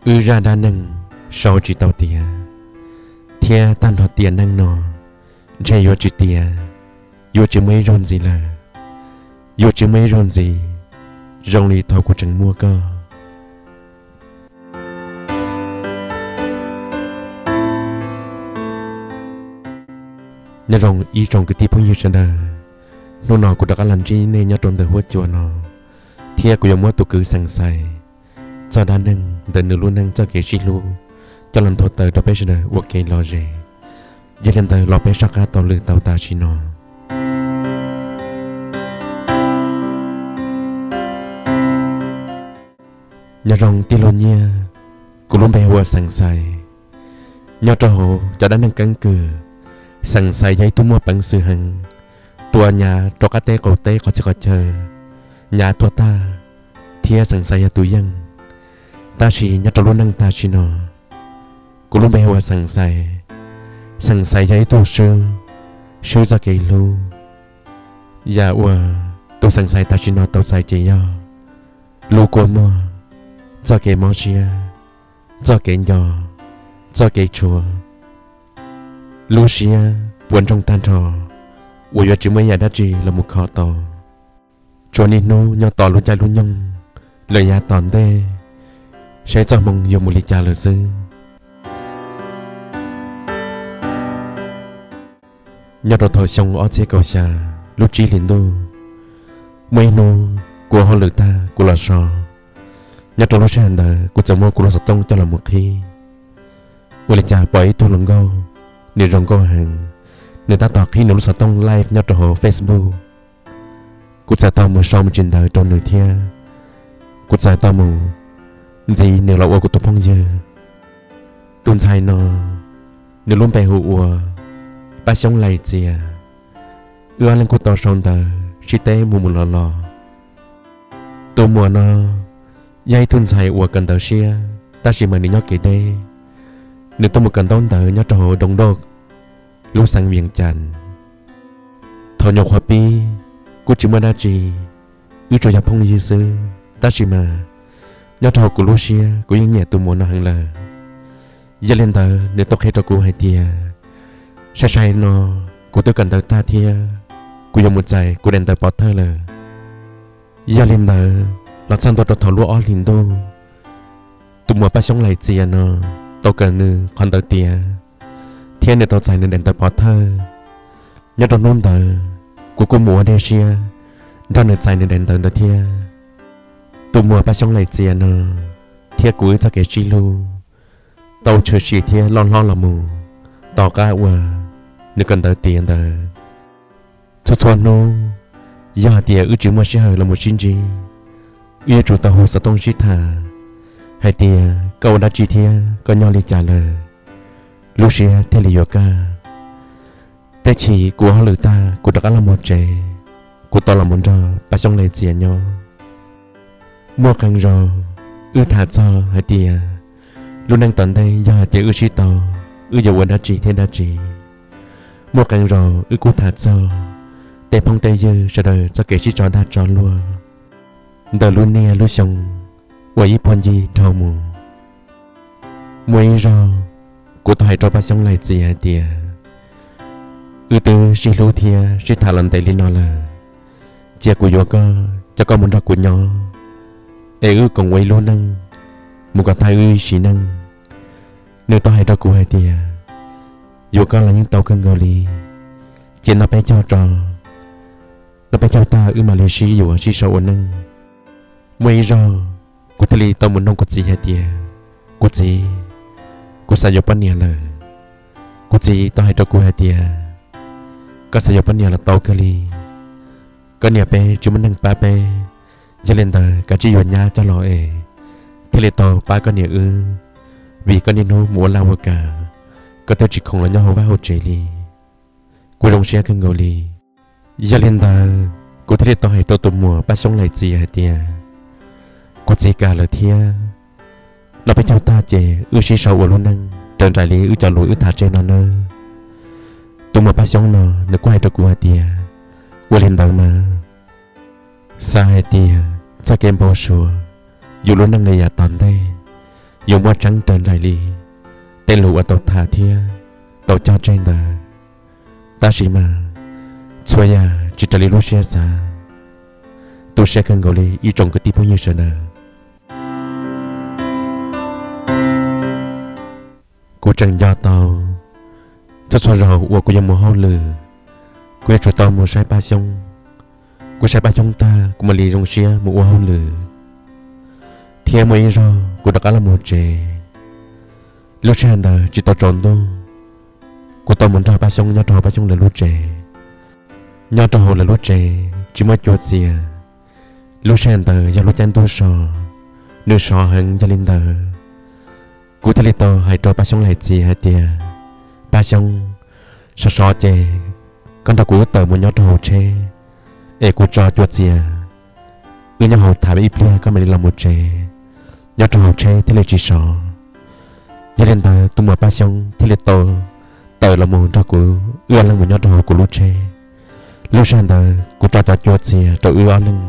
Wb zaj dab neeg sau tsis tau tiav, thiab tag nrho tiam neej no ntshe yuav tsis tiav, yuav tsis muaj ib zaug ntxiv lawm, yuav tsis muaj ib zaug ntxiv zoo li thaum kuv tseem muaj koj. Nyob zoo ib tsoom kwv tij phooj ywg sawv daws, hnub no kuv rov qab los ntsib nej nyob rau ntawm huab cua no, thiab kuv yuav muab tus kwv Xeem Xais txoj dab neeg ntawm nws lub neej txoj kev sib hlub coj los nthuav tawm rau peb sawv daws ua kev lom zem. Yog li ntawd los peb soj qab taug lw tau tam sim no. Nyob zoo tij laug Nyiaj, kuv lub npe hu ua Xeem Xais. Nyob rau hauv cov dab neeg keeb kwm, Xeem Xais yog ib tug muaj peev xwm heev, tua nyav rau qab teb qaum teb qhov txhia qhov chaw, nyav tuag tag, thiab Xeem Xais yog tus yeej. Tab sis nyob rau lub neej tam sim no, kuv lub npe hu ua Xeem Xais. Xeem Xais yog ib tug swb, swb txoj kev hlub. Yam uas tus Xeem Xais tam sim no tau txais ces yog lub kua muag, txoj kev mob siab, txoj kev nco, txoj kev tshuav, lub siab puas ntsoog tag nrho uas yuav tsis muaj ib yam dab tsi los mus kho tau. Tsuas niaj hnub nyob tos lub caij lub nyoog lawm yav tom ntej, saib txoj hmoo yuav mus li cas lawm xwb. Nyob rau thaum xyoo ob txhiab kaum xya, lub tsib hlis ntuj, muaj ib hnub kuv ua hauj lwm tag kuv los so. Nyob rau lub sij hawm ntawd kuv txawm muab kuv lub xov tooj coj los mus qhib. Ua li cas pom ib tug hluas nkauj, nws zoo nkauj heev, nws tab tom qhib nws lub xov tooj live nyob rau hauv Facebook. Kuv txawm tau mus sau me ntsis ntawv rau nws thiab kuv txawm tau mus ntxiv nws los ua kuv tus phooj ywg. Tus ntxhais no, nws lub npe hu ua Paj Xyoob Lais Txias. Wb ob leeg kuj tau sau ntawv sib teb mus mus los los. Tus muam no yog ib tug ntxhais uas kawm ntawv siab tab sis mas nws nyob kev deb. Nws tuaj mus kawm ntaub ntawv nyob rau hauv Doo Doj, lub xeev Vias Cas. Thaum nyuam qhuav pib kuj tsis muaj dab tsi, wb tsuas yog phooj ywg xwb tab sis mas nyob rau hauv kuv lub siab kuv yeej nyiam tus muam no heev lawm. Yog li ntawd nws tau qhia rau kuv hais tias, sai sai no kuv twb kawm ntawv tag thiab kuv yuav mus txais kuv daim ntawv pov thawj lawm. Yog li ntawd los txog ntua rau thaum lub ob hlis ntuj, tus muam Paj Xyoob Lais Txias no tau kawm nws qhov ntawv tiav thiab nws tau txais nws daim ntawv pov thawj. Nyob rau hnub ntawd kuv kuj mus ua dej siab nrog nws txais nws daim ntawv ntawd thiab. Tus muam Paj Xyoob Lais Txias no thiab kuv wb txoj kev sib hlub tau tshwm sim thiab loj hlob los mus tom qab uas nws kawm ntawv tiav ntawd. Txhua txhua hnub, yog hais tias wb tsis muaj sij hawm los mus sib ntsib, wb yuav tsum tau hu xov tooj sib tham hais tias koj ua dab tsi thiab koj nyob li cas lawm, lub siab thiaj li yuav kaj. Teb chim kuv ua hauj lwm tag kuv rov qab los mus tsev, kuv tau los mus nrog Paj Xyoob Lais Txias nyob. Muaj qee zaus wb tham txog hais tias lub neej tom ntej yog hais tias wb sib tau, wb yuav ua dab tsi thiab dab tsi. Muaj qee zaus wb kuj tham txog tej phooj tej ywg sawv daws txoj kev sib tso dag tso luag ntawm lub niaj lub xyoo uas ib puag ncig dhau mus. Muaj ib zaug, kuv tau hais rau Paj Xyoob Lais Txias hais tias, wb twb sib hlub thiab sib tham los ntev li no lawm, cia kuv yuav koj coj koj mus nrog kuv nyob, es wb koom ua ib lub neej mus kom tag wb ib sim neej. Nws tau hais rau kuv hais tias, yuav koj los yeej tau kawg nkaus li, cia noj peb caug tso, noj peb caug tag wb mam li sib yuav sib sau ua neej. Muaj ib zaug, kuv thiaj li tau mus nug kuv txiv hais tias, kuv txiv, kuv xav yuav poj niam lawm. Kuv txiv tau hais rau kuv hais tias, koj xav yuav poj niam los tau kawg li, koj niam peb tsis muaj neeg pab peb, yog li ntawd kav tsij yuav nyab coj los es thiaj li tau pab koj niam wb, vim koj niaj hnub mus ua laj ua kam, koj twb tsis khoom los nyob hauv vaj hauv tsev li. Kuv zoo siab kawg nkaus li. Yog li ntawd, kuv thiaj li tau hais rau tus muam Paj Xyoob Lais Txias hais tias, kuv txiv kam lawm thiab, noj peb caug tag ces wb sib sau ua lub neej raws nraim li wb cov lus wb tham tseg no nawb. Tus muam Paj Xyoob no nws kuj hais rau kuv hais tias, ua li ntawd mas, xav hais tias txoj kev npau suav yus lub neej li yam tom ntej, yuav muaj tseeb raws nraim li tej lus uas tau tham thiab tau cog tseg ntawd. Tab sis mas txhua yam tsis raws li lub siab xav. Tu siab kawg nkaus li ib tsoom kwv tij phooj ywg sawv daws. Kuv tseem nco tau txhua txhua zaus uas kuv yuav mus hauj lwm, kuv yuav tsum tau mus saib Paj Xyoob. Kuv saib Paj Xyoob tag kuv mam li zoo siab mus ua hauj lwm. Thiab muaj ib zaug kuv rov qab los mus tsev, lub sij hawm ntawd tsis tau tsaus ntuj, kuv tau mus nrog Paj Xyoob nyob rau hauv Paj Xyoob lawv lub tsev. Nyob rau hauv lawv lub tsev tsis muaj cua txias, lub sij hawm ntawd yog lub caij ntuj so, nws sov heev. Yog li ntawd kuv thiaj li tau hais rau Paj Xyoob Lais Txias hais tias, Paj Xyoob, sov sov ces koj nrog kuv wb tawm mus nyob rau hauv tsheb es kuv tso cua txias, wb nyob hauv tham ib pliag koj mam li los mus tsev, nyob rau hauv tsheb thiaj li tsis sov. Yog li ntawd tus muam Paj Xyoob thiaj li tau tawm los mus nrog kuv wb ob leeg mus nyob rau hauv kuv lub tsheb. Lub sij hawm ntawd kuv tso cov cua txias rau wb ob leeg.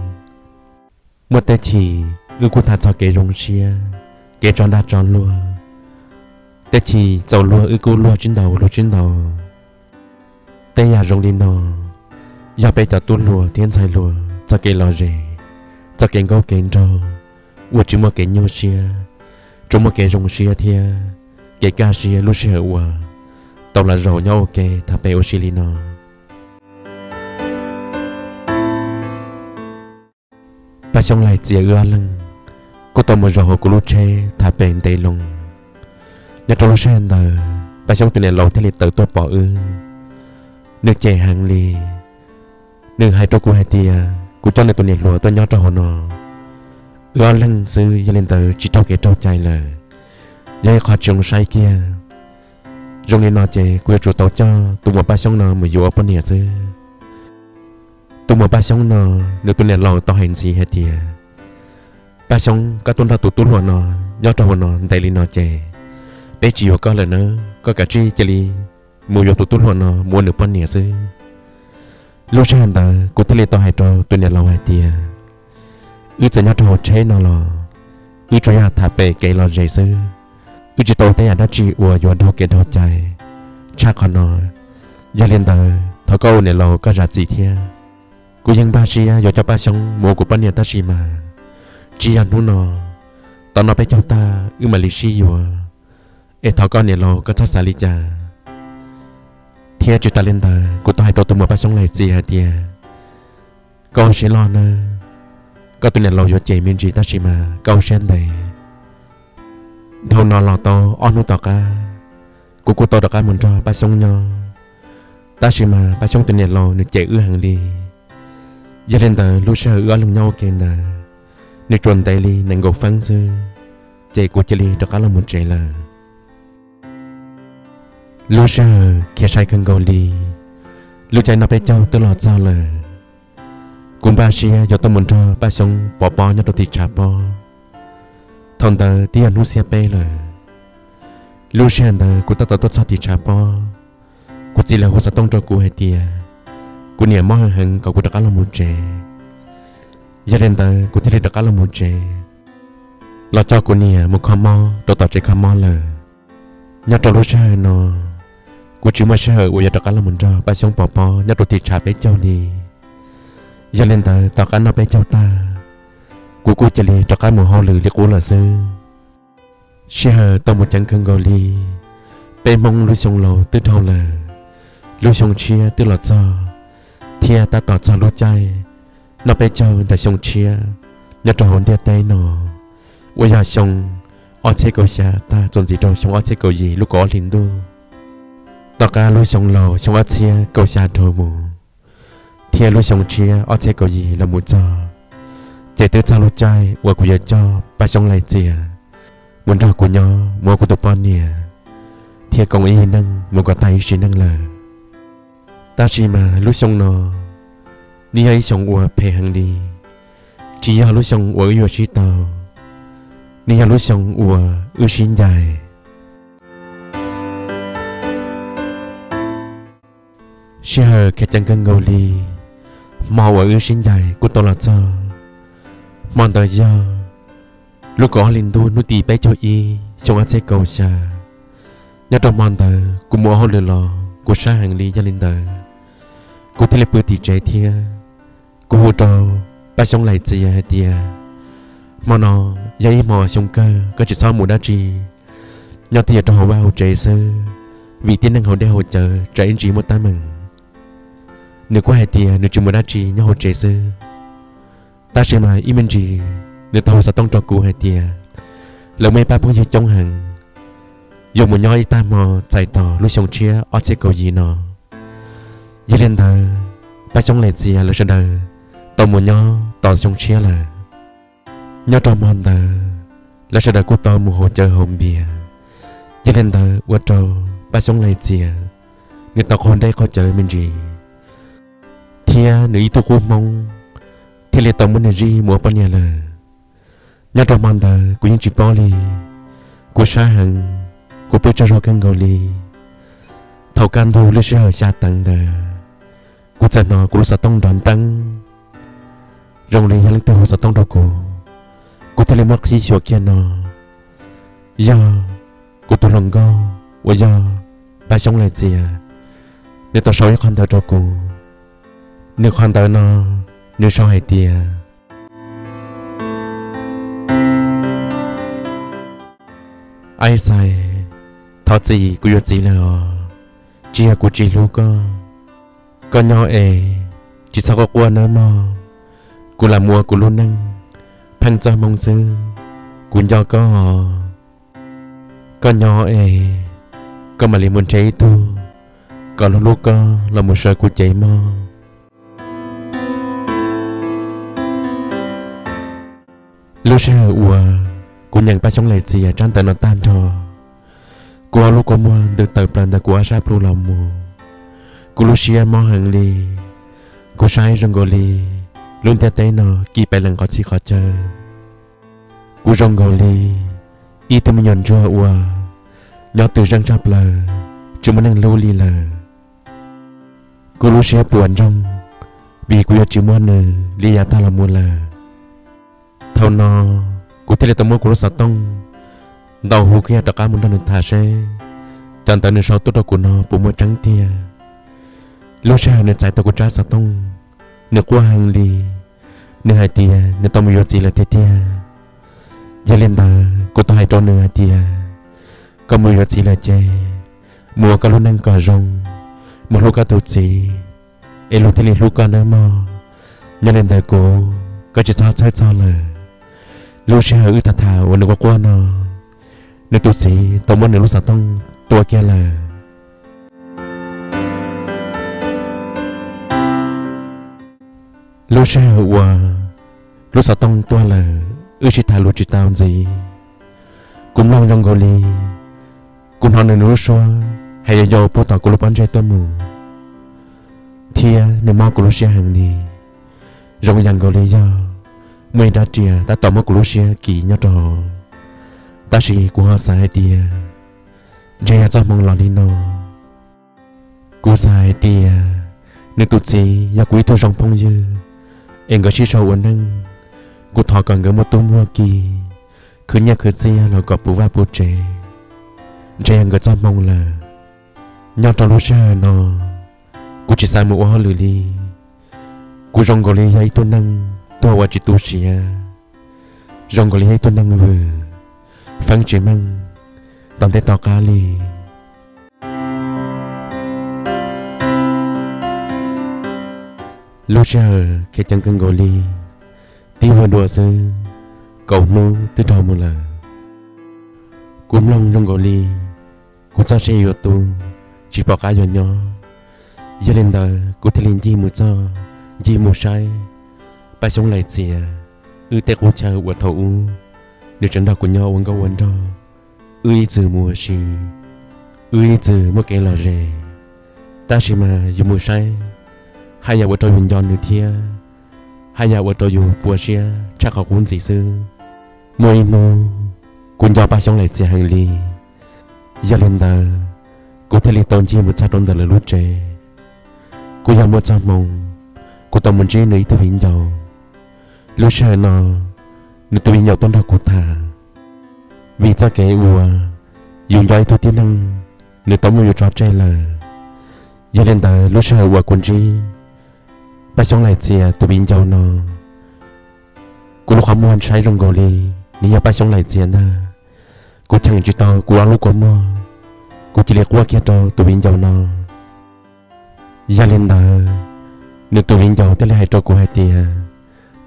Muaj tej chim wb kuj tham txog kev zoo siab, kev tso dag tso luag. Tej chim txaus luag wb kuj luag tsis ntaus luag tsis ntaus. Tej yam zoo li no yog peb cov tub hluas thiab ntxhais hluas txoj kev lom zem, txoj kev nkauj kev nraug uas tsis muaj kev nyuaj siab, tsuas muaj kev zoo siab thiab kev kaj siab lub sij hawm uas tau los zaum nyob ua ke tham pem ua si li no. Paj Xyoob Lais Txias wb ob leeg kuj tau mus zaum hauv kuv lub tsheb tham pem ntev loo. Nyob rau lub sij hawm ntawd Paj Xyoob tus niam laus thiaj li tawm tuaj pom wb. Nws cem heev li. Nws hais rau kuv hais tias kuv coj nws tus niam hluas tuaj nyob rau hauv no, wb ob leeg xwb, yog li ntawd tsis raug kev raug cai lawm, yog ib qho tsis zoo saib kiag. Zoo li no ces kuv yuav tsum tau coj tus muam Paj Xyoob no mus yuav ua poj niam xwb. Tus muam Paj Xyoob no, nws tus niam laus tau hais ntxiv hais tias, Paj Xyoob, koj tuaj nrog tus tub hluas no nyob rau hauv no ntev li no ces peb tsis yuav koj lawm nawb, koj kav tsij cia li mus yuav tus tub hluas no mus ua nws poj niam xwb. Lub sij hawm ntawd kuv thiaj li tau hais rau tus niam laus hais tias, wb txawm nyob rau hauv tsheb no los wb tsuas yog tham pem kev lom zem xwb, wb tsis tau tej yam dab tsi uas yuav raug kev raug cai tshaj qhov no. Yog li ntawd thov koj ua niam laus koj zam txim thiab. Kuv yeej npaj siab yuav coj Paj Xyoob mus ua kuv poj niam tab sis mas tsis yog hnub no, tos noj peb caug tag wb mam li sib yuav, es thov koj niam laus koj txhob xav li cas. Thiab tsis tas li ntawd kuv tau hais rau tus muam Paj Xyoob Lais Txias hais tias, koj ua siab loj nawb, koj tus niam laus yuav cem me ntsis tab sis mas koj ua siab ntev. Dhau no los tau ob hnub tom qab, kuv kuj tau rov qab mus nrog Paj Xyoob nyob, tab sis mas Paj Xyoob tus niam laus nws cem wb heev li. Yog li ntawd lub sij hawm wb ob leeg nyob ua ke ntawd, nws tsuas ntev li nees nkaum feeb xwb, ces kuv cia li rov qab los mus tsev lawm. Lub sij hawm khiav sai kawg nkaus li, lub caij noj peb caug twb los txog lawm. Kuv npaj siab yuav tuaj mus nrog Paj Xyoob pov pob nyob rau tim tshav pob. Thaum ntawd twb yog hnub xiab peb lawm. Lub sij hawm ntawd kuv tab tom tuaj txog tim tshav pob, kuv txiv lawv hu xov tooj rau kuv hais tias kuv niam mob heev heev kom kuv rov qab los mus tsev. Yog li ntawd kuv thiaj li rov qab los mus tsev, los coj kuv niam mus kho mob rau tom tsev kho mob lawm. Nyob rau lub sij hawm no, kuv tsis muaj sij hawm uas yuav rov qab los mus nrog Paj Xyoob pov pob nyob rau tim tshav peb caug li. Yog li ntawd tom qab noj peb caug tag, kuv kuj cia li rov qab mus hauj lwm li qub lawm xwb. Sij hawm tau mus ceev kawg nkaus li, peb Hmoob lub xyoo laus twb dhau lawm, lub xyoo tshiab twb los txog, thiab tab tom txog lub caij noj peb caug ntawm xyoo tshiab nyob rau hauv ntiaj teb no, uas yog xyoo ob txhiab kaum xya tag txuas ntxiv rau xyoo ob txhiab kaum yim lub kaum ob hlis ntuj. Tom qab lub xyoo laus xyoo ob txhiab kaum xya dhau mus, thiab lub xyoo tshiab ob txhiab kaum yim los mus txog, ces twb txog lub caij uas kuv yuav coj Paj Xyoob Lais Txias mus nrog kuv nyob mus ua kuv tus poj niam, thiab koom ib neeg mus kom tag ib sim neej lawm. Tab sis mas lub xyoo no, nws yog ib xyoo uas phem heev li, tsis yog lub xyoo uas wb yuav sib tau, nws yog lub xyoo uas wb sib ncaim. Sij hawm khiav ceev kawg nkaus li, hmo uas wb sib ncaim kuj tau los txog. Hmo ntawd yog lub kaum ob hlis ntuj hnub tim peb caug ib xyoo ob txhiab kaum xya. Nyob rau hmo ntawd kuv mus ua hauj lwm los kuv sab heev li, yog li ntawd kuv thiaj li pw tim tsev thiab. Kuv hu rau Paj Xyoob Lais Txias hais tias, hmo no yog ib hmo xyoo kawg, koj tsis txhob mus dab tsi, nyob twj ywm rau hauv vaj hauv tsev xwb, vim tib neeg hauv dej hauv cawv tsam ib ntsis muaj teeb meem. Nws kuj hais tias nws tsis mus dab tsi, nyob hauv tsev xwb. Tab sis mas ib me ntsis nws tau hu xov tooj rau kuv hais tias lawv muaj ib pab phooj ywg coob heev yuav mus nyob ib tag hmo txais tos lub xyoo tshiab ob txhiab kaum yim no. Yog li ntawd, Paj Xyoob Lais Txias lawv sawv daws tau mus nyob tos xyoo tshiab lawm. Nyob rau hmo ntawd, lawv sawv daws kuj tau mus haus cawv haus npias. Yog li ntawd ua rau Paj Xyoob Lais Txias nws tau qaug nreb qaug cawv me ntsis, thiab nws ib tug qub hmoob thiaj li tau muab nws zij mus ua poj niam lawm. Nyob rau hmo ntawd kuv yeej tsis paub li, kuv sab heev, kuv pw tsaug zog kawg nkaus li. Thaum kaj ntug lub sij hawm xya teev ntawd, kuv txawm hnov kuv lub xov tooj nrov nteeb, zoo li yog leej twg hu xov tooj rau kuv. Kuv thiaj li muab qhib xyuas kiag no, yog kuv tus hluas nkauj uas yog Paj Xyoob Lais Txias, nws tau sau ib qho ntawv rau kuv. Nws qhov ntawv no, nws sau hais tias, Aib Xais, thov txim, kuv yuav txiv lawm os. Tsis yog kuv tsis hlub koj. Koj nyob es, tsis txhob quaj quaj nawb mog. Kuv lam mus ua kuv lub neej, pheej txoj hmoo xwb. Kuv nco koj os. Koj nyob es, koj mam li mus nrhiav ib tug kom hlub hlub koj los mus sawv kuv cev mog. Lub sij hawm uas kuv nyeem Paj Xyoob Lais Txias tsab ntawv no tag nrho, kuv ob lub kua muag ntws tawm plaws ntawm kuv ob sab plhu los mus. Kuv lub siab mob heev li. Kuv saib zoo nkaus li lub ntiaj teb no kim pes lees qhov txhia qhov chaw. Kuv zoo nkaus li ib tug me nyuam ntsuag uas nyob twm zeej tshaj plaws, tsis muaj neeg hlub li lawm. Kuv lub siab puas ntsoog, vim kuv yuav tsis muaj nws li yav tag los mus lawm. Thaum no, kuv thiaj li tau muab kuv lub xov tooj ntaus hu kiag rov qab mus nrog nws tham seb cov ntawv nws sau tuaj rau kuv no puas muaj tseeb tiag. Lub sij hawm nws txais tau kuv tsab xov tooj, nws quaj heev li. Nws hais tias nws tau mus yuav txiv lawm tiag tiag. Yog li ntawd, kuv tau hais rau nws hais tias, koj mus yuav txiv lawm ces mus ua koj lub neej kom zoo, mus hlub koj tus txiv, es luag thiaj li hlub koj nawb mog. Nyob li ntawd kuv, koj tsis txhob txhawj txog lawm. Lub sij hawm wb tham tham uas nws quaj quaj no, nws tus txiv tau muab nws lub xov tooj tua kiag lawm. Lub sij hawm uas lub xov tooj tuaj lawm, wb sib tham lus tsis tau ntxiv. Kuv mloog zoo nkaus li kuv hnov nws lub suab hais yau yau puag tom kuv lub pob ntseg tuaj mus, thiab nws mob kuv lub siab heev li. Zoo yam nkaus li yog muaj ib rab riam tab tom muab kuv lub siab kis nyob rau hauv. Tab sis kuv ho xav hais tias, ntshe yog txoj hmoo los li no. Kuv xav hais tias nws tus txiv yog kuv ib tug zoo phooj ywg, es nkawd sib sau ua neej. Kuv thov kom nkawd muaj tub muaj ki, khwv nyiaj khwv txiaj los kom puv vaj puv tsev. Ntshe yog nkawd txoj hmoo lawm. Nyob rau lub sij hawm no, kuv tsis xav mus ua hauj lwm li. Kuv zoo nkaus li yog ib tug neeg tuag uas tsis tu siav, zoo nkaus li yog ib tug neeg vwm, feeb tsis meej tom ntej tom qab li. Lub sij hawm khiav ceev kawg nkaus li, tib vuag dua xwb, kaum hnub twb dhau mus lawm. Kuv mloog zoo nkaus li kuv txoj sia yuav tu, tsis pom qab yuav nyob. Yog li ntawd kuv thiaj li ncig mus txog, ncig mus saib Paj Xyoob Lais Txias, wb tej qub chaw uas thaum ub nws tseem nrog kuv nyob ua nkauj ua nraug, wb ib txwm mus ua si, wb ib txwm muaj kev lom zem. Tab sis mas yus mus saib, haj yam ua rau yus nco nws thiab haj yam ua rau yus puas siab tshaj qhov qub ntxiv xwb. Muaj ib hnub, kuv nco Paj Xyoob Lais Txias heev li. Yog li ntawd, kuv thiaj li tau ncig mus txog rau ntawm lawv lub tsev. Kuv yog muaj txoj hmoo, kuv tau mus ntsib nws ib tug viv ncaus. Lub sij hawm no, nws tus viv ncaus tuaj nrog kuv tham. Vim txoj kev uas yus nco ib tug tib neeg, nws tau muab yus tso tseg lawm. Yog li ntawd lub sij hawm uas kuv ntsib Paj Xyoob Lais Txias tus viv ncaus no, kuv lub qhov muag saib zoo nkaus li nws yog Paj Xyoob Lais Txias ntag. Kuv cheem tsis tau kuv ob lub kua muag, kuv cia li quaj kiag rau tus viv ncaus no. Yog li ntawd, nws tus viv ncaus thiaj li hais rau kuv hais tias,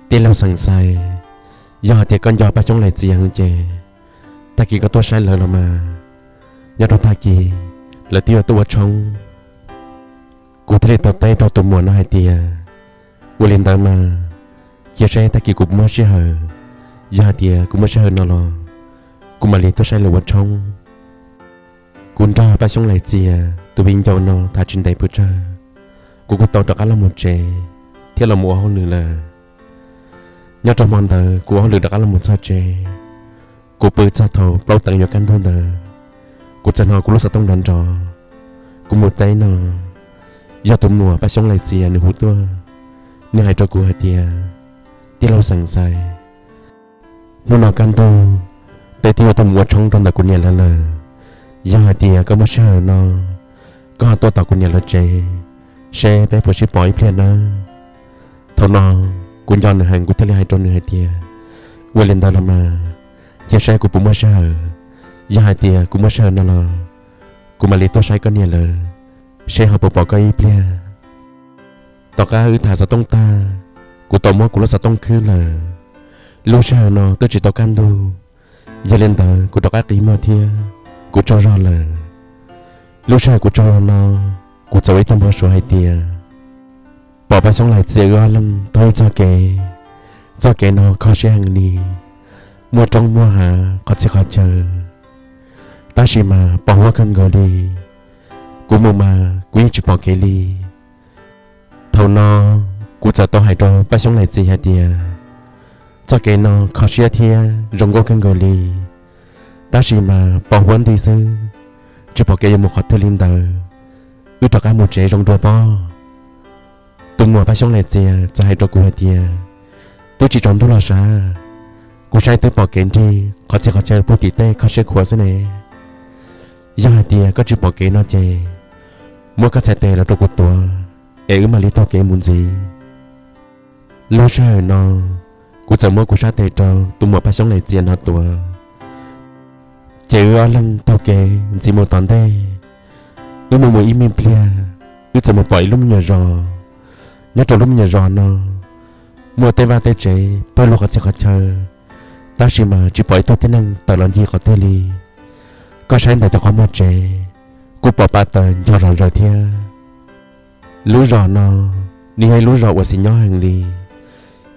tij laug Xeem Xais, yog hais tias koj nco Paj Xyoob Lais Txias heev ces tag kis koj tuaj saib lawv los mas, nyob rau tag kis lawv twb yuav tuaj ua tshoob. Kuv thiaj li tau teb rau tus muam no hais tias, ua li ntawd mas cia seb tag kis kuv puas muaj sij hawm, yog hais tias kuv muaj sij hawm no los kuv mam li tuaj saib lawv ua tshoob. Kuv nrog Paj Xyoob Lais Txias tus viv ncaus no tham tsis ntev pes tsawg, kuv kuj tau rov qab los mus tsev thiab los mus ua hauj lwm lawm. Nyob rau hmo ntawd kuv ua hauj lwm rov qab los mus txog tsev, kuv pw txog thaum plaub teev yuav kaj ntug ntawd, kuv txawm hnov kuv lub xov tooj nrov nrov. Kuv mus teb no, yog tus muam Paj Xyoob Lais Txias nws hu tuaj, nws hais rau kuv hais tias, tij laug Xeem Xais, hnub no kaj ntug peb twb yuav tuaj mus ua tshoob rau ntawm kuv niam lawv lawm. Yog hais tias koj muaj sij hawm no, koj ho tuaj tom kuv niam lawv tsev, seb peb puas sib pom ib pliag nawb. Thaum no kuv nco nws heev, kuv thiaj li hais rau nws hais tias, ua li ntawd los mas, cia seb kuv puas muaj sij hawm, yog hais tias kuv muaj sij hawm no los kuv mam li tuaj saib koj niam lawv, seb ho puas pom koj ib pliag. Tom qab wb tham xov tooj tag, kuv tau muab kuv lub xov tooj khwb lawm. Lub sij hawm no twb tsis tau kaj ntug, yog li ntawd kuv rov qab qi muag thiab kuv tsaug zog lawm. Lub sij hawm kuv tsaug zog no, kuv txawm ua ib tug npau suav hais tias, pom Paj Xyoob Lais Txias wb ob leeg taug ib txoj kev, txoj kev no kho siab heev li, muaj roob muaj hav qhov txhia qhov chaw, tab sis mas pos huab kawg nkaus li. Kuv mus mas kuv yeej tsis pom kev li. Thaum no kuv txawm tau hais rau Paj Xyoob Lais Txias hais tias, txoj kev no kho siab thiab zoo nkauj kawg nkaus li, tab sis mas pos huab nti xwb, tsis pom kev yuav mus qhov twg li ntawd, wb rov qab mus tsev zoo dua pob. Tus muam Paj Xyoob Lais Txias txawm hais rau kuv hais tias, twb tsis tsaus ntuj los sav, kuv saib twb pom kev nrig qhov txhia qhov chaw puag tim tej kho siab khuav xwb ne. Yog hais tias koj tsis pom kev no ces muab koj txhais tes los rau kuv tuav es wb mam li taug kev mus ntxiv. Lub sij hawm no kuv txawm muab kuv sab tes rau tus muam Paj Xyoob Lais Txias no tuav, ces wb ob leeg taug kev ntxiv mus tom ntej. Wb mus mus ib me pliag, wb txawm mus pom ib lub me nyuam zos. Nyob rau lub me nyuam zos no muaj tej vaj tej tsev pawg lug qhov txhia qhov chaw, tab sis mas tsis pom ib tug tib neeg tawm los ncig qhov twg li. Koj saib ntawm cov qhov muag tsev kuj pom pa taws ncho zom zaws thiab. Lub zos no nws yog ib lub zos uas xis nyob heev li.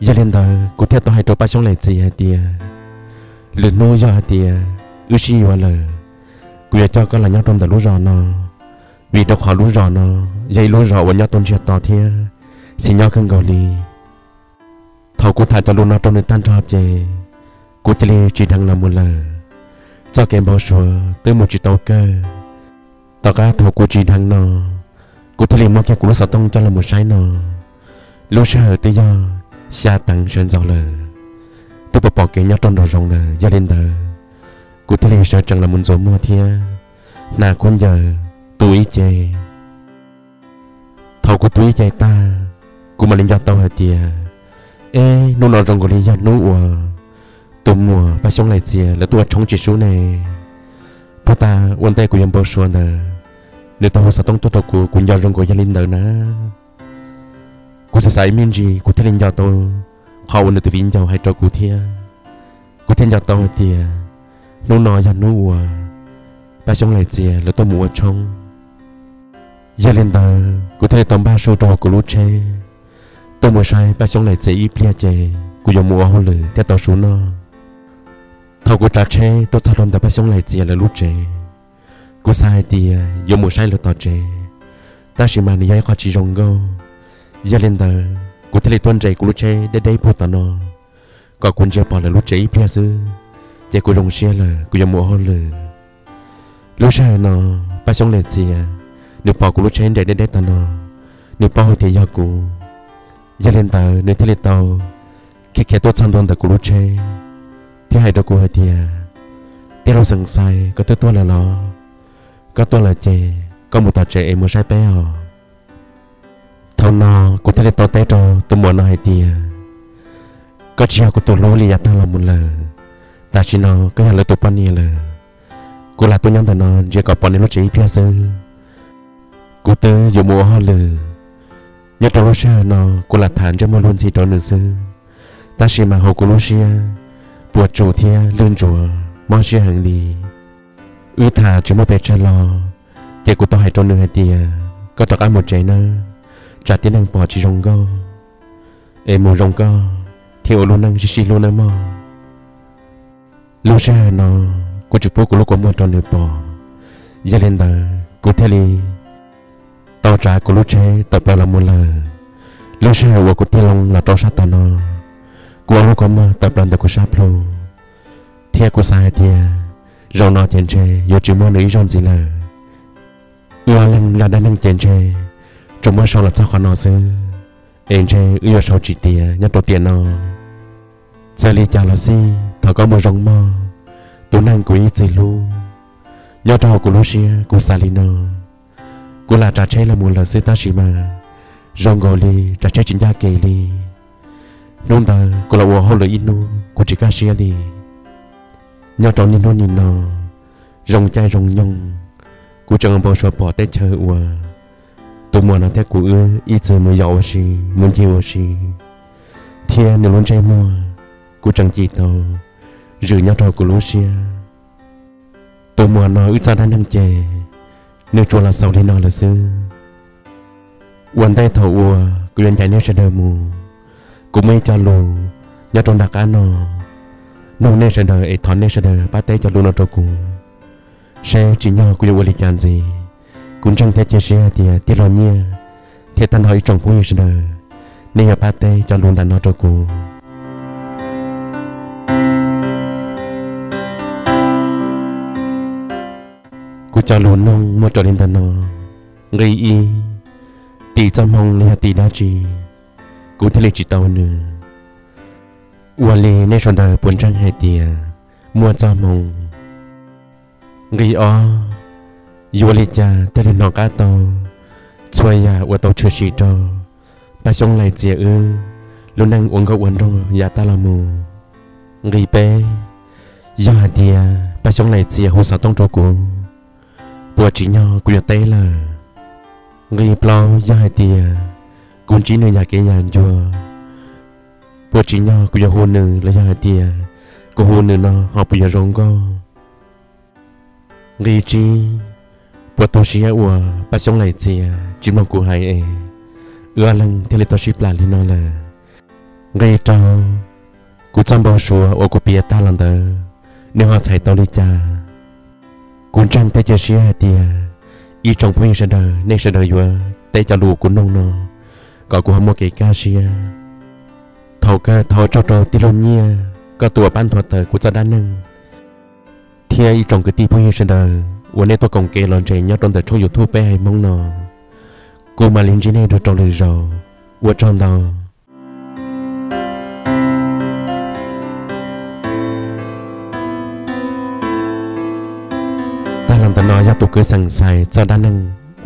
Yog li ntawd kuv thiaj tau hais rau Paj Xyoob Lais Txias hais tias, lwm hnub yog hais tias wb sib yuav lawm, kuv yuav coj koj los nyob rau ntawm lub zos no, vim rau qhov lub zos no yog ib lub zos uas nyob tau ntsiag to thiab xis nyob kawg nkaus li. Thaum kuv tham cov lus no rau nws tag nrho ces kuv cia li tsim dheev los mus lawm. Txoj kev npau suav twb mus tsis tau kawg. Tom qab thaum kuv tsim dheev no, kuv thiaj li muab kiag kuv lub xov tooj coj los mus saib no. Lub sij hawm twb yog xya teev sawv ntxov lawm, twb pom pom kev nyob rau nraum zoov lawm. Yog li ntawd kuv thiaj li sawv tsees los mus ntxuav muag thiab hnav khaub ncaws tu ib ce. Thaum kuv tu ib ce tag, kuv mam li nco tau hais tias, eb, hnub no zoo nkaus li yog hnub uas tus muam Paj Xyoob Lais Txias lawv tuaj ua tshoob tsis sub ne. Puag ta ua ntej kuv yuav npau suav ntawd, nws tau hu xov tooj tuaj rau kuv, kuv nco zoo nkaus yog li ntawd na. Kuv xav xav ib me ntsis kuv thiaj li nco tau qhov uas nws tus viv ncaus hais rau kuv thiab. Kuv thiaj nco tau hais tias hnub no yog hnub uas Paj Xyoob Lais Txias lawv tuaj mus ua tshoob. Yog li ntawd kuv thiaj li tau npaj su rau hauv kuv lub tsheb, tuaj mus saib Paj Xyoob Lais Txias ib pliag ces kuv yuav mus ua hauj lwm thiab tau su noj. Thaum kuv tsav tsheb tuaj txog rau ntawm Paj Xyoob Lais Txias lawv lub tsev, kuv xav hais tias yuav mus saib lawv tom tsev, tab sis mas nws yog ib qho tsis zoo nkauj. Yog li ntawd kuv thiaj li tuaj nres kuv lub tsheb deb deb puag tom no, kom kuv ntsia pom lawv lub tsev ib pliag xwb, ces kuv zoo siab lawm kuv yuav mus ua hauj lwm. Lub sij hawm no Paj Xyoob Lais Txias nws pom kuv lub tsheb nres deb deb tom no, nws paub hais tias yog kuv. Yog li ntawd nws thiaj li tau khiav khiav tuaj txog ntua ntawm kuv lub tsheb thiab hais rau kuv hais tias, Tij laug Xeem Xais, koj twb tuaj lawm los? Koj tuaj lawm ces koj mus tom tsev es mus saib peb os. Thaum no kuv thiaj li tau teb rau tus muam no hais tias, koj tsis yog kuv tus hlub li yav tag los mus lawm. Tam sim no koj yog lawv tus poj niam lawm. Kuv lam tuaj nyob ntawm no ntsia kom pom nws lub tsev ib pliag xwb. Kuv twb yuav mus ua hauj lwm. Nyob rau lub sij hawm no kuv lam tham ntsej muag luag ntxhi rau nws xwb, tab sis mas hauv kuv lub siab puas tsuaj thiab lwj ntsuav mob siab heev li. Wb tham tsis muaj pes tsawg los, ces kuv tau hais rau nws hais tias, koj rov qab mus tsev nawb, tsam tib neeg pom tsis zoo nkauj, es mus zoo nkauj thiab ua lub neej sib sib hlub nawb mog. Lub sij hawm no kuv tsis pub kuv lub kua muag rau nws pom, yog li ntawd kuv thiaj li tau tsav kuv lub tsheb tawm plaws los mus lawm. Lub sij hawm uas kuv tig loo los rau sab tom no, kuv ua lub kua muag tawm plaws ntawm kuv sab plhu, thiab kuv xav hais tias, zaum no ces ntshe yuav tsis muaj nws ib zaug ntxiv lawm. Wb ob leeg nyob dab neeg ces ntshe tsuas muaj sau los txog qhov no xwb, es ntshe wb yuav sau tsis tiav nyob rau tiam no. Txawm li cas los xij, thov koj mus zoo mog, tus neeg kuv ib txwm hlub. Nyob rau hauv kuv lub siab kuv xav li no. Kuv lam tsav tsheb los mus lawm xwb tab sis mas zoo nkaus li tsav tsheb tsis ncaj kev li. Hnub ntawd kuv los ua hauj lwm ib hnub kuv tsis kaj siab li. Nyob rau niaj hnub nim no, zoo caij zoo nyoog, kuv tseem npau suav pom teb chaws uas tus muam no thiab kuv wb ib txwm mus yos ua si, mus ncig ua si, thiab nws lub ntsej muag kuv tseem cim tau zwm nyob rau kuv lub siab. Tus muam no wb txoj dab neeg ces nws tsuas los xaus li no lawm xwb. Ua ntej thaum uas kuv yuav ncaim nej sawv daws mus, kuv muaj ib co lus nyob rau nram qab no nug nej sawv daws es thov nej sawv daws pab teb cov lus no rau kuv, seb tsim nyog kuv yuav ua li cas ntxiv. Kuv ntseeg thiab cia siab hais tias tij laug Nyiaj thiab tag nrho ib tsoom phooj ywg sawv daws, nej yuav pab teb cov lus nram no rau kuv. Kuv cov lus nug muaj raws li ntawm no. Nqi ib, tim txoj hmoo los yog tim dab tsi kuv thiaj li tsis tau nws? Ua li nej sawv daws puas ntseeg hais tias muaj txoj hmoo? Nqi ob, yuav ua li cas thiaj li hnov qab tau txhua yam uas tau tshwm sim rau Paj Xyoob Lais Txias wb lub neej ua nkauj ua nraug yav tag los mus? Nqi peb, yog hais tias Paj Xyoob Lais Txias hu xov tooj rau kuv, puas tsim nyog kuv yuav teb lawm? Nqi plaub, yog hais tias kuv ntsib nws yam kev yam ncua, puas tsim nyog kuv yuav hu nws los yog hais tias kuv hu nws no ho puas yuav zoo nkauj? Nqi tsib, puas tu siab uas Paj Xyoob Lais Txias tsis mloog kuv hais es wb ob leeg thiaj li tau sib plam li no lawm? Nqi rau, kuv txoj npau suav uas kuv piav tag los ntawd, nws ho txhais tau li cas? Kuv ntseeg thiab cia siab hais tias ib tsoom phooj ywg sawv daws nej sawv daws yuav teb cov lus kuv nug no kom kuv ho muaj kev kaj siab. Thaum kawg thov ua tsaug rau tij laug Nyiaj, koj tus uas pab nthuav tawm kuv txoj dab neeg, thiab ib tsoom kwv tij phooj ywg sawv daws uas nej tuaj koom kev los ntsev nyob rau ntawm tshooj YouTube Peb Haiv Hmoob no. Kuv mam li ntsib nej dua rau lwm zaus, ua tsaug ntau. Tag los ntawm no yog tus kwv Xeem Xais txoj dab neeg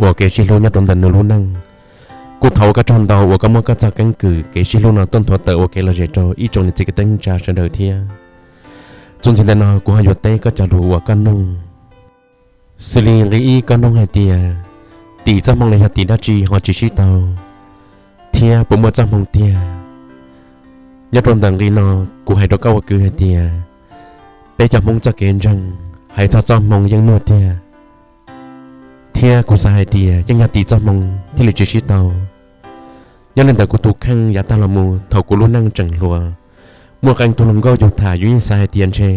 uas kev sib hlub nyob rau ntawm nws lub neej. Kuv thov ua koj tsaug ntau uas koj muab koj txoj keeb kwm kev sib hlub no tuaj nthuav tawm ua kev lom zem rau ib tsoom niam txiv kwv tij neej tsa sawv daws thiab. Txuas ntxiv ntawm no kuv ho yuav teb koj cov lus uas koj nug. Xws li nqi ib koj nug hais tias, tim txoj hmoo los yog tim dab tsi ho tsis sib tau, thiab puas muaj txoj hmoo tiag? Nyob rau ntawm nqi no, kuv hais rau koj ua kwv hais tias, peb cov Hmoob txoj kev ntseeg hais txog txoj hmoo yeej muaj tiag, thiab kuv xav hais tias yeej yog tim txoj hmoo thiaj li tsis sib tau. Nyob li ntawm kuv tus kheej yav tag los mus thaum kuv lub neej tseem hluas, muaj qee tug hluas nkauj yug tham yus yeej xav hais tias ntshe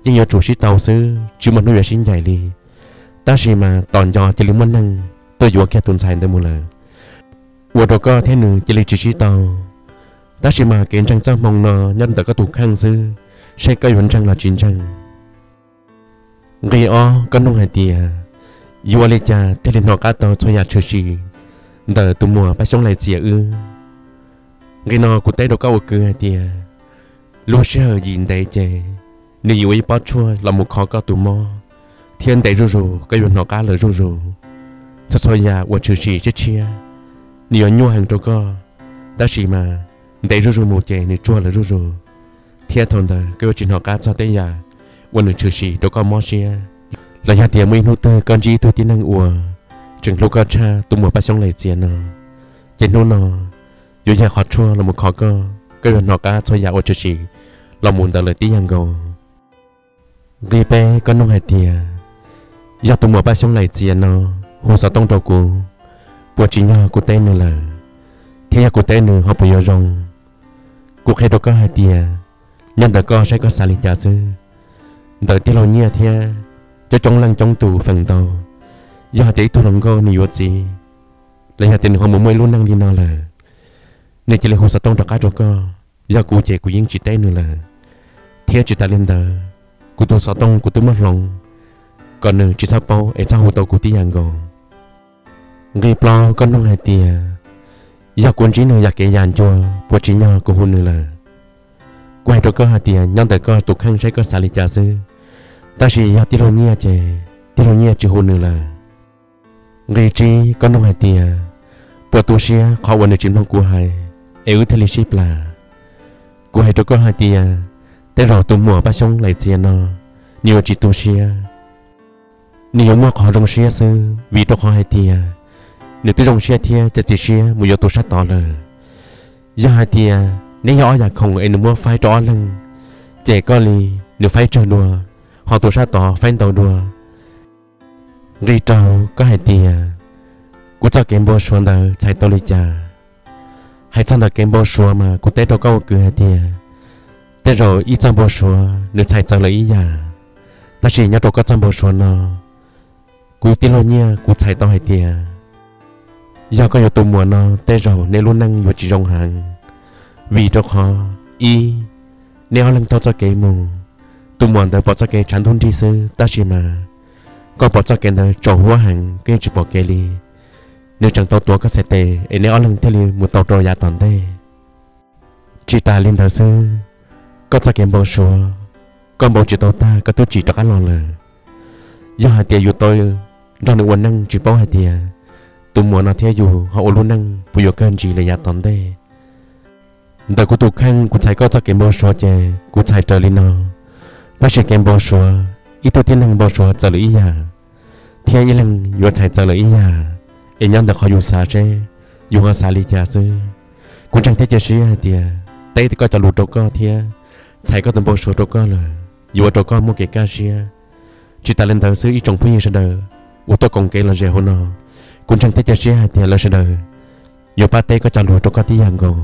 yeej yuav tsum sib tau xwb, tsis muaj hnub yuav sib ncaim li. Tab sis mas tom nco cia li muaj neeg tuaj yuav kiag tus ntxhais ntawd mus lawm, ua rau koj thiab nws cia li tsis sib tau. Tab sis mas kev ntseeg txoj hmoo no nyob ntawm koj tus kheej xwb, seb koj yuav ntseeg los tsis ntseeg. Nqi ob koj nug hais tias, yuav ua li cas thiaj li hnov qab tau txhua yam tshwm sim ntawm tus muam Paj Xyoob Lais Txias wb? Nqi no kuv teb rau koj ua kwv hais tias, lub sij hawm yim ntev ces nws yim ua ib pob tshuaj los mus kho koj tus mob, thiab ntev zuj zus koj yuav hnov qab lawm zuj zus. Txhua txhua yam uas tshwm sim tshiab tshiab, nws yuav nyuaj heev rau koj, tab sis mas ntev zuj zus mus ces nws tsuag lawm zuj zus, thiab thaum ntawd koj yuav tsis hnov qab txog tej yam uas nws tshwm sim rau koj mob siab. Los yog tias muaj ib hnub twg koj ntsib ib tug tib neeg uas tseem hlub koj tshaj tus muam Paj Xyoob Lais Txias no, ces hnub no yuav yog qhov tshuaj los mus kho koj, koj yuav hnov qab txhua yam uas tshwm sim los mus ntawd lawm tib yam nkaus. Nqi peb, koj nug hais tias, yog tus muam Paj Xyoob Lais Txias no hu xov tooj rau kuv, puas tsim nyog kuv teb nws lawm, thiab yog kuv teb nws ho puas yuav zoo? Kuv qhia rau koj hais tias, nyob ntawm koj saib koj xav li cas xwb. Ntawm tij laug Nyiaj thiab coob coob leej coob tus feem ntau, yog hais tias ib tug hluas nkauj nws yuav txiv, los yog tias nws ho mus muaj ib lub neej li no lawm, nws cia li hu xov tooj rov qab rau koj, yog kuv ces kuv yeej tsis teb nws lawm. Thiab tsis tas li ntawd, kuv tus xov tooj kuv twb muab hloov kom nws tsis txhob paub es txhob hu tau kuv tib yam nkaus. Nqi plaub, koj nug hais tias, yog kuv ntsib nws yam kev yam ncua puas tsim nyog kuv hu nws lawm? Kuv hais rau koj hais tias nyob ntawm koj tus kheej saib koj xav li cas xwb, tab sis yog tij laug Nyiaj ces tij laug Nyiaj tsis hu nws lawm. Nqi tsib, koj nug hais tias, puas tu siab qhov uas nws tsis mloog kuv hais es wb thiaj li sib plam? Kuv hais rau koj hais tias, tej zaum tus muam Paj Xyoob Lais Txias no, nws yuav tsis tu siab. Nws yuav muaj qhov zoo siab xwb, vim rau qhov hais tias nws twb zoo siab thiab txiav txim siab mus yuav tus sab tod lawm. Yog hais tias neb yog ob yam khoom es nws muab faib rau ob leeg, ces koj li nws faib tsawg dua, ho tus sab tod faib ntau dua. Nqi rau, koj hais tias, kuv txoj kev npau suav ntawd txhais tau li cas? Hais txog ntawm kev npau suav mas kuv teb rau koj ua kwv hais tias, tej zaum ib txoj npau suav nws txhais txawv lawm ib yam, tab sis nyob rau koj txoj npau suav no, kuv tij laug Nyiaj kuv txhais tau hais tias, yog koj yuav tus muam no tej zaum nej lub neej yuav tsis zoo heev, vim rau qhov, ib, nej ob leeg taug txoj kev mus, tus muam ntawd pom txoj kev tshav ntuj nrig xwb, tab sis mas koj pom txoj kev ntawd tsaus huab heev, koj yeej tsis pom kev li. Nws tseem tau tuav koj txhais tes es neb ob leeg thiaj li mus tau rau yav tom ntej. Tsis tas li ntawd xwb, koj txoj kev npau suav, koj npau tsis tau tag koj twb tsim rov qab los lawm. Yog hais tias yus tau nrog nws ua neej tsis paub hais tias tus muam no thiab yus ho ua lub neej puas yuav kawg ntsis li yav tom ntej. Ntawm kuv tus kheej kuv txhais koj txoj kev npau suav ces kuv txhais raws li no, tab sis kev npau suav, ib tug tib neeg npau suav txawv lawm ib yam, thiab ib leeg yuav txhais txawv lawm ib yam, es nyob ntawm qhov yus xav seb yus ho xav li cas xwb. Kuv ntseeg thiab cia siab hais tias teb koj cov lus rau koj thiab txhais koj tus npau suav rau koj lawm yuav ua rau koj muaj kev kaj siab. Tsis tas li ntawd xwb ib tsoom phooj ywg sawv daws uas tuaj koom kev lom zem hauv no, kuv ntseeg thiab cia siab hais tias lawv sawv daws yuav pab teb koj cov lus rau koj tib yam nkaus.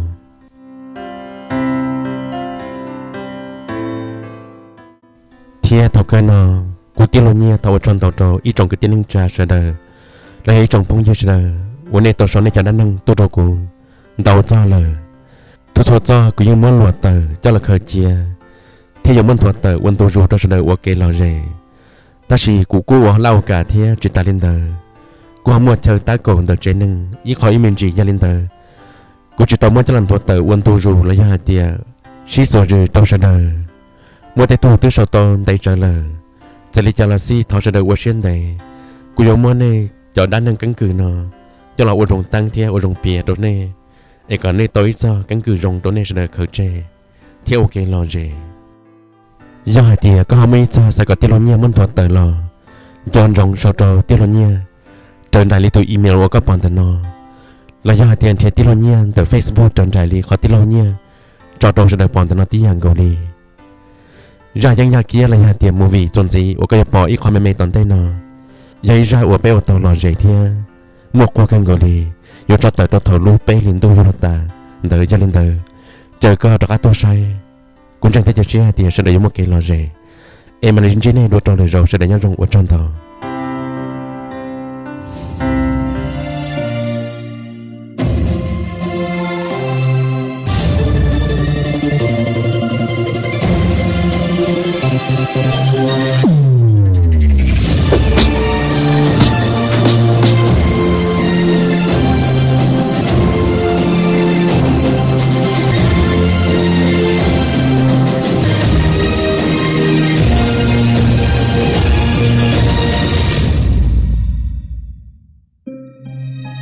Thiab thaum kawg no, kuv tij laug Nyiaj thov ua tsaug ntau rau ib tsoom kwv tij neej tsa sawv daws, los yog ib tsoom phooj ywg sawv daws uas nej tau sau nej cov dab neeg tuaj rau kuv ntau txog lawm. Txhua txhua txoj kuv yeej muab luam tawm coj los khaws cia, thiab yuav muab nthuav tawm ua ntu zus rau sawv daws ua kev lom zem. Tab sis kuv kuj ua laj ua kam thiab tsis tas li ntawd, kuj ho muaj chaw tab kaum ntawm tsev neeg ib qho ib me ntsis, yog li ntawd kuv tsis tau muab coj los nthuav tawm ua ntu zus los yog hais tias sib txuas zws rau sawv daws. Muaj tej tug twb sau tau ntev tsawv lawm, txawm li cas los xij thov sawv daws ua siab ntev. Kuv yuav muab nej cov dab neeg keeb kwm no coj los ua zoo teeb thiab ua zoo piav rau nej, es kom nej tau ib txoj keeb kwm zoo rau nej sawv daws khaws tseg thiab ua kev lom zem. Yog hais tias koj ho muaj ib txog xav kom tij laug Nyiaj muab nthuav tawm los, nco ntsoov sau rau tij laug Nyiaj raws nraim li tus email uas koj pom ntawm no, los yog hais tias nrhiav tij laug Nyiaj ntawm Facebook raws nraim li qhov tij laug Nyiaj tso rau sawv daws pom ntawm no tib yam nkaus li. Zaj yeeb yaj kiab los yog hais tias movie txuas ntxiv uas koj yuav pom ib qho me me tom ntej no, yog ib zaj uas peb ua tau lom zem thiab muaj quag kawg nkaus li, yuav tso tawm rau thaum lub peb hlis ntuj yuav luag tas ntawd. Yog li ntawd, caw koj rov qab tuaj saib. Kuv ntseeg thiab cia siab hais tias sawv daws yuav muaj kev lom zem. Es mam li ntsib nej dua rau lwm zaus, sawv daws nyob zoo, ua tsaug ntau.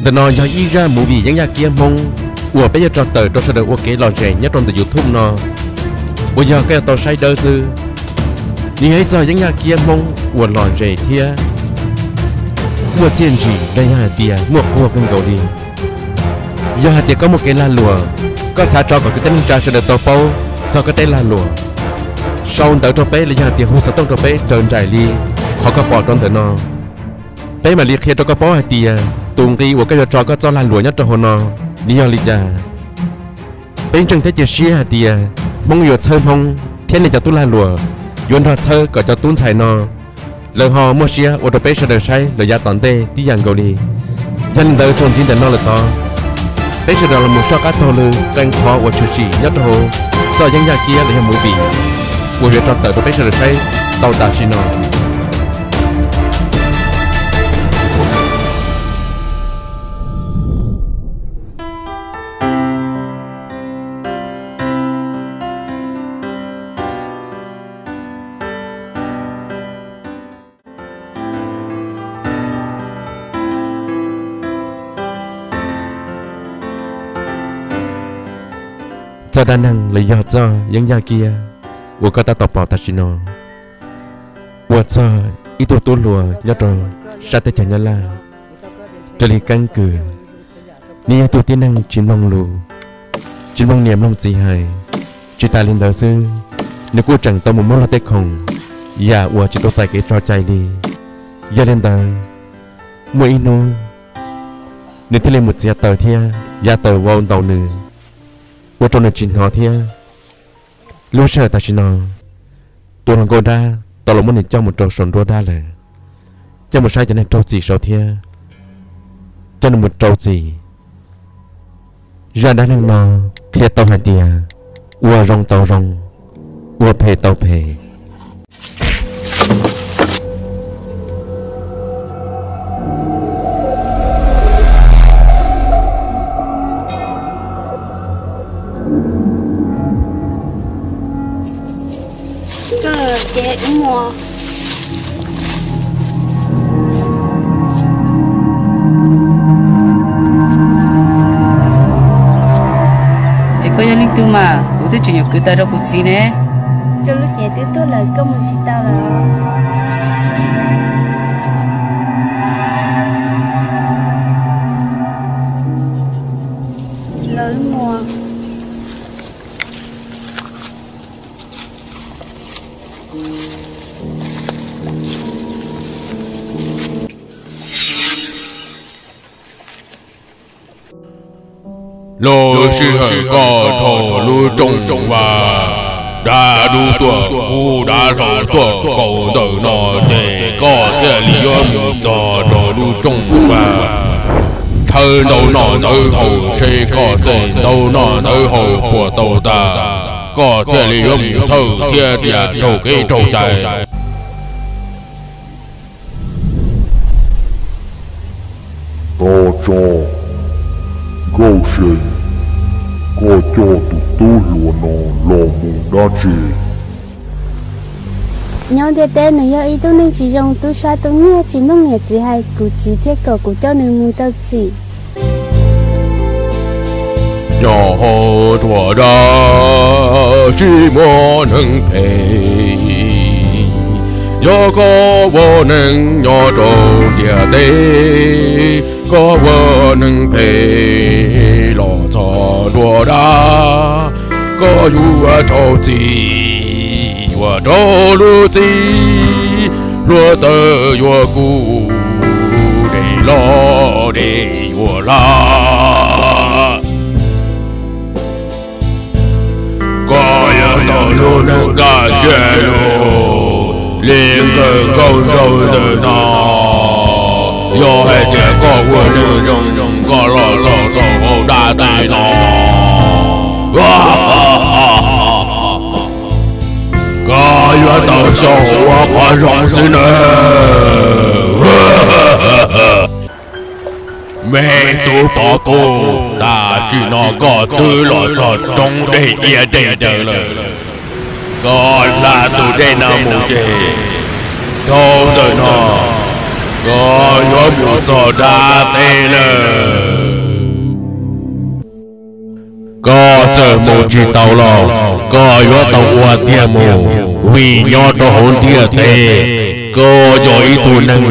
Ntawm no yog ib zaj movie Yeeb Yaj Kiab Hmoob uas peb yuav tso tawm rau sawv daws ua kev lom zem nyob rau ntawm YouTube no, uas yog koj yuav tau saib dawb xwb. Nws yog ib txog Yeeb Yaj Kiab Hmoob uas lom zem thiab muaj txiaj ntsig los yog hais tias muaj quag kawg nkaus li. Yog hais tias koj muaj kev lag luam, koj xav tso kom kwv tij neej tsa sawv daws tau paub txog koj tej lag luam, sau ntawv rau peb los yog hais tias hu xov tooj rau peb raws nraim li qhov koj pom rau ntawm no. Peb mam li qhia rau koj paub hais tias tus nqi uas koj yuav tso koj txoj lag luam nyob rau hauv no nws yog li cas. Peb ntseeg thiab cia siab hais tias Hmoob yuav txhawb Hmoob thiab nej cov tub lag luam yuav nrog txhawb kom cov tub ntxhais no lawv ho muaj siab ua rau peb sawv daws saib lawm yav tom ntej tib yam nkaus li. Yog li ntawd txuas ntxiv ntawm no lawm tod, peb sawv daws los mus soj qab taug lw qee qhov uas tshwm sim nyob rau hauv txoj Yeeb Yaj Kiab los yog movie uas yuav tso tawm rau peb sawv daws saib tau tam sim no. Txoj dab neeg los yog txoj Yeeb Yaj Kiab uas koj tab tom pom tam sim no, ua txog ib tug tub hluas nyob rau sab teb chaws Nyab Laj, raws li keeb kwm, nws yog ib tug tib neeg tsis mloog lus, tsis mloog niam mloog txiv hais. Tsis tas li ntawd xwb, nws kuj tseem tau mus muab luag tej khoom yam uas tsis tau txais kev tso cai li. Yog li ntawd, muaj ib hnub nws thiaj li mus txiav taws thiab yav taws vau ntaus nws, ua rau nws tsis hnov thiab. Lub sij hawm tam sim no, tus hluas nkauj dab tau los muab nws coj mus rau saum nruab dab lawm, coj mus saib cov neeg raug txim saud thiab coj nws mus rau txim. Zaj dab neeg no qhia tau hais tias ua zoo tau zoo, ua phem tau phem. Koj los ces wb mus. Es koj yog leej twg mas kuv twb tseem yuav kwv taws rau kuv txiv ne? Koj lub cev twb tuag lawm, koj mus tsis tau lawm. Los wb mus. Lub sij hawm koj dhau lub rooj vas, dab dub tuaj kub dab hlau tuaj kaus ntawm no ces koj thiaj li yuav mus txog rau lub rooj vas. Thawb ntaub noj ntawv haus seb koj tej ntaub noj ntawv haus puas tau tas, koj thiaj li yuav mus thawj thiab tias raug kev raug cai. Tos tso, Nkauj See, koj coj tus tub hluas no los mus dab tsi? Nyob ntiaj teb nws yog ib tug neeg tsis zoo, tub sab tub nyiag, tsis mloog niam txiv hais, kuv txiv thiaj kom kuv coj nws mus rau txim. Nyob hauv tuam dab tsis muaj neeg phem. Yog koj ua neeg nyob rau ntiaj teb, koj ua neeg phem los txog tuam dab, koj yuav raug txim, yuav raug lub txim, hluav taws yuav kub, dej los dej yuav hla. Koj yog tau lub neej kaj siab lug li nkawm nkauj nraug ntawm no. Yog hais tias koj ua neeg zoo, koj los txog rau hauv dab teb no, koj yuav tau xyaum ua qhov zoo xwb nawb. Me tub Pov Kuj, tam sim no koj twb los txog roob dej iab dej daw lawm. Koj hla tus dej no mus ces dhau ntawm no Koj yuav mus txog dab teb lawm. Koj txawm mus tsis tau los koj yuav tau ua tiag mus, vim nyob rau hauv ntiaj teb, koj yog ib tug neeg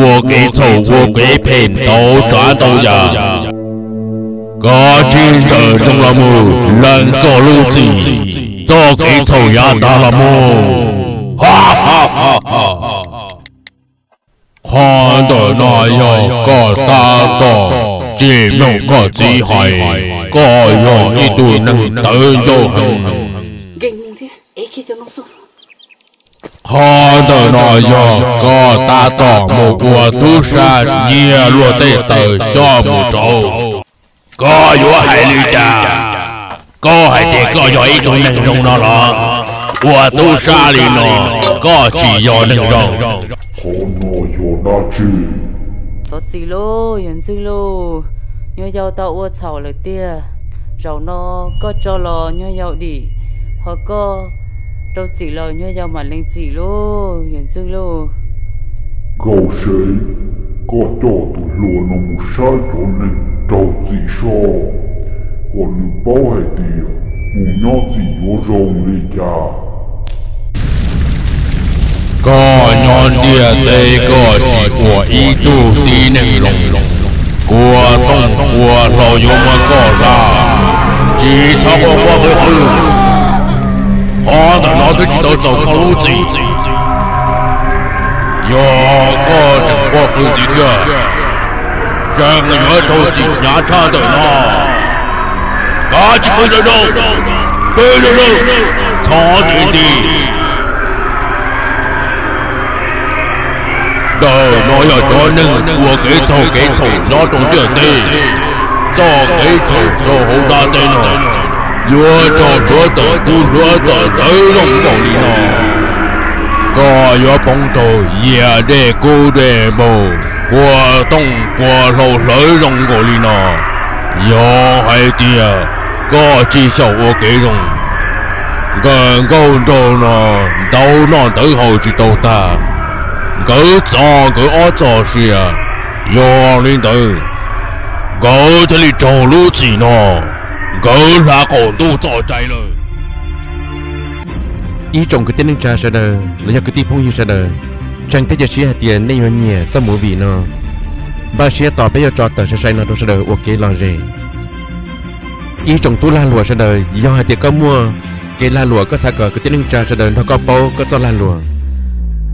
ua kev txhaum ua kev phem ntau tsav ntau yam. Koj tsis ntawm zoo los mus lees koj lub txim, txoj kev txhaum yav tas los mus. Qhov ntawm no yog koj tab tom tsis mloog koj txiv hais, koj yog ib tug neeg tawv ncauj heev. Qhov ntawm no yog koj tab tom mus ua tub sab nyiag luag tej taws coj mus rauv. Koj yuav hais li cas? Koj hais tias koj yog ib tug neeg zoo no los? Ua tub sab li no, koj tsis yog neeg zoo. Qhov no yog dab tsi? Thov txim lauj, yawg ntxwg lauj, nyuag yau tau ua txhaum lawm tiag. Zaum no koj tso los nyuag yau dim, ho koj rau txim los nyuag yau mam lees txim lauj, yawg ntxwg lauj. Nkauj Sev, koj coj tus hluas no mus saib cov neeg raug txim soj, kom nws paub hais tias mus nyob txim yuav zoo li cas. Koj nyob ntiaj teb koj tsis ua ib tug tib neeg zoo, kua tooj kua hlau yuav muab koj laj, tsis txhob ua quaj qw qw. Qhov ntawm no twb tsis tau txaus koj lub txim. Yog koj tseem quaj qw ntxiv thiab, tseem yuav raug txim hnyav tshaj ntawm no. Kav tsij pw rau zoo, pw rau zoo, txhob tiv nti. Ntawm no yog cov neeg ua kev txhaum kev txhaum nyob rau ntiaj teb. Txoj kev txhaum rau hauv dab teb no yuav raug hluav taws kub hluav taws ntawv zoo nkaus li no. Koj yuav poob rau yias dej kub dej npau, kua tooj kua hlau hlawv zoo nkaus li no. Yog hais tias koj tsis xyaum ua kev zoo, nkawm nkauj nraug no ntau noj ntawv haus tsis tau tag, nkawd txo nkawd ob txoj sia. Yog li ntawd, nkawd thiaj li raug lub txim no, nkawd hlav qaum ntuj txoj cai lawm. Ib tsoom kwv tij neej tsa sawv daws los yog kwv tij phooj ywg sawv daws, ntseeg thiab cia siab hais tias nej yuav nyiam txoj movie no. Npaj siab tos peb yuav tso tawm sai sai no rau sawv daws ua kev lom zem. Ib tsoom tub lag luam sawv daws, yog hais tias koj muaj kev lag luam koj xav kom kwv tij neej tsa sawv daws nrog koj paub koj txoj lag luam,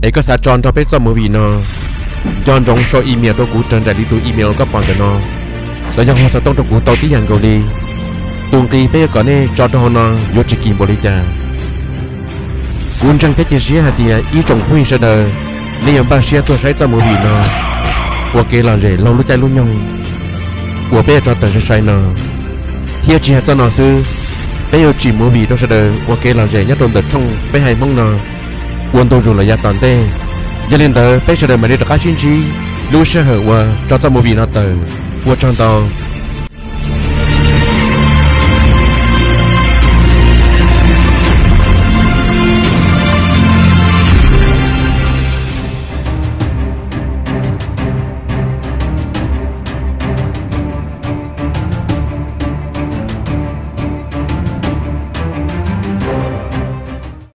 es koj xav tso nrog peb txoj movie no, nco ntsoov sau email rau kuv raws nraim li tus email koj pom ntawm no, los yog hu xov tooj rau kuv tau tib yam nkaus li. Tus nqi peb yuav kom nej tso rau hauv no yuav tsis kim npaum li cas. Kuv ntseeg thiab cia siab hais tias ib tsoom phooj ywg sawv daws, nej yuav npaj siab tuaj saib txoj movie no ua kev lom zem laug lub caij lub nyoog uas peb yuav tso tawm sai sai no. Thiab tsis hais txoj no xwb, peb yuav tsim movie rau sawv daws ua kev lom zem nyob rau ntawm tshooj peb hais Hmoob no ua ntu zus los yav tom ntej. Yog li ntawd peb sawv daws mam li rov qab sib ntsib lub sij hawm uas tso txoj movie no tawm. Ua tsaug ntau.